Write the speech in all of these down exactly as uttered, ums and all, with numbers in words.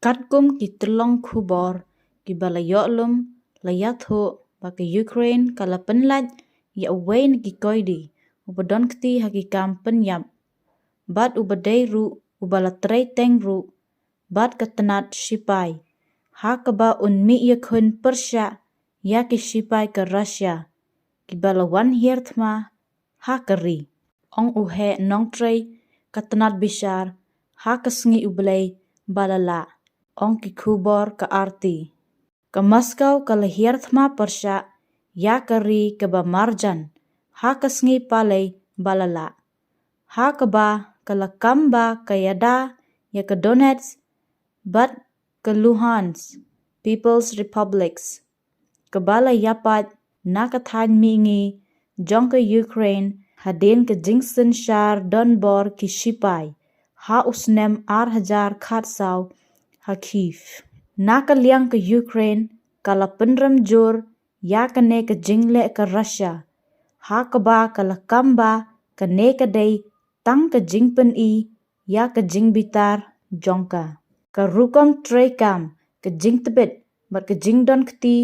Katkum ki tyllong khubor kiba la ïoh lum, la ïathuh ba ka Ukraine ka la pynlait ïa uwei na ki koidi uba don kti ha ki kam pynïap bad uba dei ruh uba la trei teng ruh bad ka tnat shipai, ha kaba un mih ïakhun pyrshah ïa ki shipai ka Russia kiba la wan hiar thma ha ka ri. Ong u heh nongtrei ka tnat bishar ha ka sngi U Blei ba la lah, ong ki khubor ka RT. Ka Moscow ka la hiar thma pyrshah ïa ka ri kaba marjan ha ka sngi Palei ba la lah, ha kaba ka la kam ba ka ïada ïa ka Donetsk bad ka Luhansk People's Republics, kaba la ïapait na ka thaiñ mihngi jong ka Ukraine hadien ka jingsynshar donbor ki shipai ha u snem ar hajar khatsaw ha Kyiv. Na ka liang ka Ukraine ka la pynrem jur ïa kane ka jingleh ka Russia, ha kaba ka la kam ba kane ka dei tang ka jingpyni ïa ka jingbitar jong ka. Ka rukom treikam, ka jingtbit bad ka jingdon kti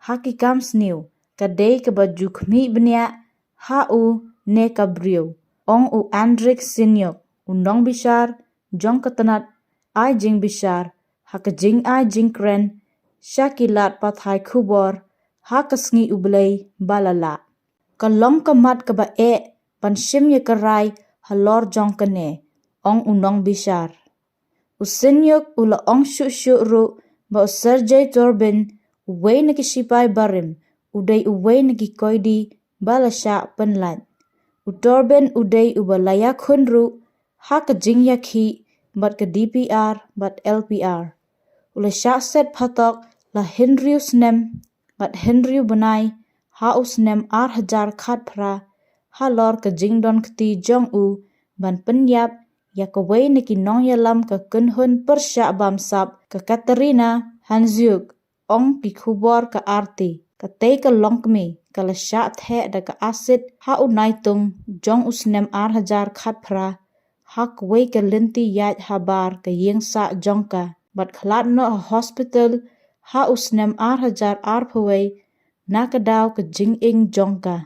ha ki kam sniew ka dei kaba ju khmih bniah ha u ne ka briew, ong u Andriy Synyuk, u nongbishar jong ka tnat ai jingbishar ha ka jingai jingkren sha ki lad pathai khubor ha ka sngi U Blei ba la lah. Ka long ka mat kaba eh ban shim ïa ka rai halor jong kane, ong u nongbishar. U Synyuk u la ong shuh shuh ruh ba u Sergei Turbin, uwei na ki shipai barim, u dei uwei na ki koidi ba la shah pynlait. U Turbin u dei uba la ïakhun ruh ha ka jingïakhih bad ka DPR bad LPR. U la shah set phatok la hynriew snem bad hynriew bnai ha u snem ar hajar khatphra halor ka jingdon kti jong u ban pynïap ïa kawei na ki nongïalam ka kynhun pyrshah bamsap ka Katerina Handziuk, ong ki khubor ka RT. Katei ka longkmie ka la shah theh da ka acid ha u Naitung jong u snem ar hajar khatphra ha kawei ka lynti ïaid habar ka ïing sah jong ka bad khlad noh ha hospital ha u snem ar hajar arphew wei na ka daw ka jinging jong ka.